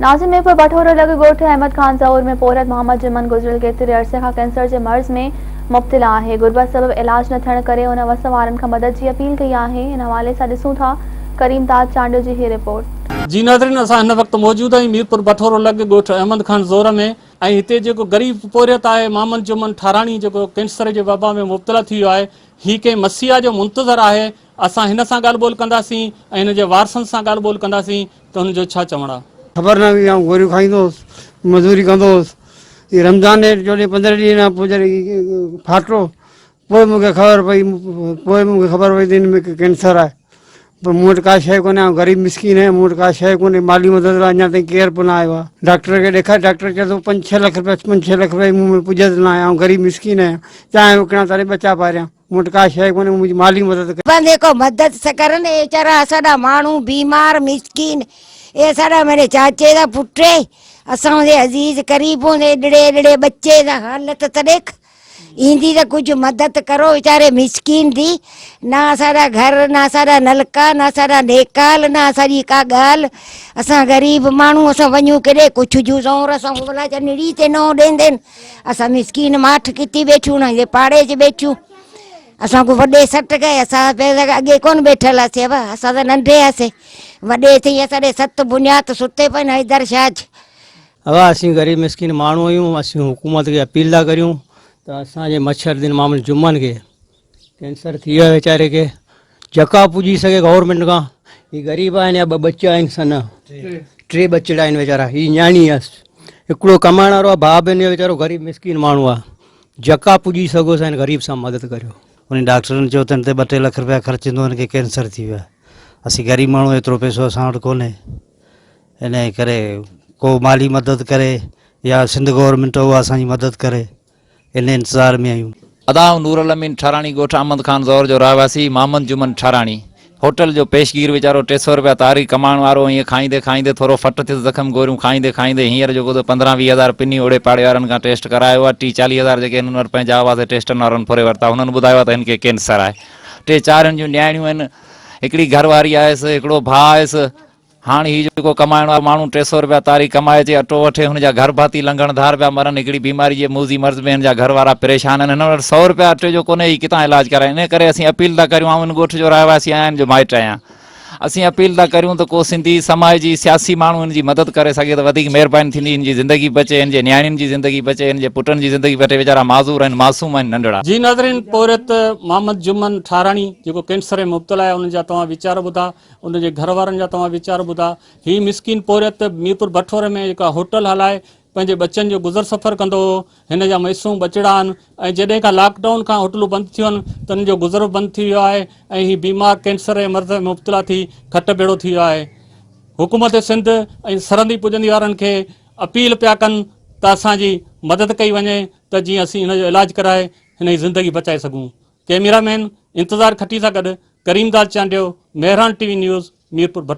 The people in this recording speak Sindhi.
ناظم ميرپور بٺورو لڳ ڳوٺ احمد خان زئور ۾ پورهيت محمد جمن گذريل ڪيتري عرصي کان ڪينسر جي مرض ۾ مبتلا آهي، غربت سبب علاج نه ٿيڻ ڪري هن وس وارن کان مدد جي اپيل ڪئي آهي، ان حوالي سان ڏسون ٿا ڪريم داد چانڊيو جي هي رپورٽ. جي ناظرين اسان هن وقت موجود آهيون ميرپور بٺورو لڳ ڳوٺ احمد خان زئور ۾ ۽ هتي جيڪو غريب پورهيت آهي محمد جمن ٺاراڻي جيڪو ڪينسر جي وبا ۾ مبتلا ٿي ويو آهي هي ڪنهن مسيحا جو منتظر آهي اسان هن سان ڳالهه ٻولهه ڪنداسين ۽ هن جي وارثن سان ڳالهه ٻولهه ڪنداسين ته هن جو ڇا چوڻ آهي. خبر نه هئي آئون گوريون کائيندو هوس مزوري ڪندو هوس هي رمضان جي چوڏهين پندرهين ڏينهن کان پوء جڏهن ڦاٽو پوء مون کي خبر پئي پوء مون کي خبر پئي ته هن ۾ ڪينسر آهي پر مون وٽ ڪا شيء ڪونهي آئون غريب مسڪين آهيان مون وٽ ڪا شيء ڪونهي مالي مدد لاء اڃا تائين ڪير به نه آيو آهي ڊاڪٽر کي ڏيکار ڊاڪٽر چئي ٿو پنج ڇهه لک روپيا پنج ڇهه لک روپيا مون ۾ پڄت نه آهي آئون غريب مسڪين آهيان چانهه وڪڻان تڏهن ٻچا پاريان مون وٽ ڪا شيء ڪونهي منهنجي مالي مدد ڪريو. بندي ڪو مدد ته ڪرن اي ويچارا اساڏا ماڻهو بيمار مسڪين اي اساڏا ميري چاچي دا پٽ اي اسان جي عزيز قريب هوندي ايڏڙي ايڏڙي ٻچي دا حالت ته ڏيک ايندي ته ڪجهه مدد ڪرو ويچاري مسڪين the نه اساڏا گهر نه اساڏا نلڪا نه اساڏا نيڪال نه اساڏي ڪا ڳالهه اسان غريب ماڻهو اسان وڃون ڪيڏي ڪجهه جون زور اسان ڀلا چا نڙي تي نو ڏيندين اسان مسڪين ماٺ ڪتي ٻيٺيون نه هتي پاڙي چ ٻيٺيون اسان کو وڏي سٽ گئي اسان اڳي ڪون ٻيٺل هاسي ابا اسان ته ننڍي هاسي وڏي ٿي اسان ڏي ست بنياد ستي پين حيدر شاهه چ. ابا اسين غريب مسڪين ماڻهو آهيون اسين حڪومت کي اپيل ٿا ڪريون ته اسان جي مڇر دين محمد جمن کي ڪينسر ٿي ويو آهي ويچاري کي جيڪا پڄي سگهي گورنمينٽ کان هي غريب آهن يا ٻه ٻچا آهن سن ٽي ٻچڙا آهن ويچارا هي نياڻي آهي هڪڙو ڪمائڻ وارو آهي ڀاء به هن جو ويچارو غريب مسڪين ماڻهو آهي جيڪا پڄي سگهو سا هن غريب سان مدد ڪريو. انهي ڊاڪٽرن چيو ته هن تي ٻه ٽي لک رپيا خرچ ايندو هن کي ڪينسر ٿي ويو آهي اسين غريب ماڻهو ايترو پئسو اسان وٽ ڪونهي انهي ڪري ڪو مالي مدد ڪري يا سنڌ گورنمينٽ اها اسان جي مدد ڪري ان انتظار ۾ آهيون. ادا آئون نورالامين ٺاراڻي ڳوٺ احمد خان زئور جو رهواسي محمد جمن ٺاراڻي هوٽل جو پيشگير ويچارو 300 رپيا تاريخ ڪمائڻ وارو ائين کائيندي کائيندي ٿورو ڦٽ ٿيس زخم گوريون کائيندي کائيندي هينئر جيڪو سو 15 20 هزار پني اوڙي پاڙي وارن کان ٽيسٽ ڪرايو آهي ٽي 40 هزار جيڪي هنن وٽ پنهنجا هئا سي ٽيسٽن وارن ڦري ورتا هنن ٻڌايو آهي ته هن کي ڪينسر آهي ٽي چار هن جون نياڻيون آهن هڪڙي گهر واري آهيس هڪڙو ڀاء آهيس هاڻ هي جيڪو ڪمائڻ وارو ماڻهو 300 رپيا تاريخ ڪمائي اچي اٽو وٺي هن جا گهر ڀاتي لنگهڻ ڌار پيا مرن هڪڙي بيماري جي موذي مرض ۾ هن جا گهر وارا پريشان آهن هن وٽ سئو رپيا اٽي جو ڪونهي هي ڪٿان علاج ڪرائين انهي ڪري اسين اپيل ٿا ڪريون آئون ان ڳوٺ جو رهواسي آهيان هن جو مائٽ آهيان اسين اپيل ٿا ڪريون ته ڪو سنڌي سماجي سياسي ماڻهو هن جي مدد ڪري سگهي ته وڌيڪ مهرباني ٿيندي هن جي زندگي بچي هن جي نياڻين جي زندگي بچي هن جي پٽن جي زندگي بچي ويچارا معذور آهن معصوم آهن ننڍڙا. جي ناظرين پورهيت محمد جمن ٺاراڻي جيڪو ڪينسر ۾ مبتلا آهي ان جا توهان ويچار ٻڌا ان جي گهر وارن جا توهان ويچار ٻڌا. هي مسڪين پورهيت ميرپور بٺور ۾ جيڪا هوٽل هلائي پنهنجي ٻچن جو گذر سفر ڪندو هو. هن جا معصوم ٻچڙا آهن ۽ جڏهن کان لاڪ ڊائون کان هوٽلون بند ٿيون آهن ته هن جو گذر به بند ٿي ويو آهي ۽ هي بيمار ڪينسر جي مرض ۾ مبتلا ٿي کٽ ڀيڙو ٿي ويو آهي. حڪومت سنڌ ۽ سرندي پڄندي وارن کي اپيل پيا ڪن ته اسان جي مدد ڪئي وڃي ته جيئن اسين هن جو علاج ڪرائي هن جي زندگي بچائي سگهون. ڪئميرا مين انتظار کٽي سان گڏ Karim Dad Chandio, Mehran T V news, Mirpur Bhathoro.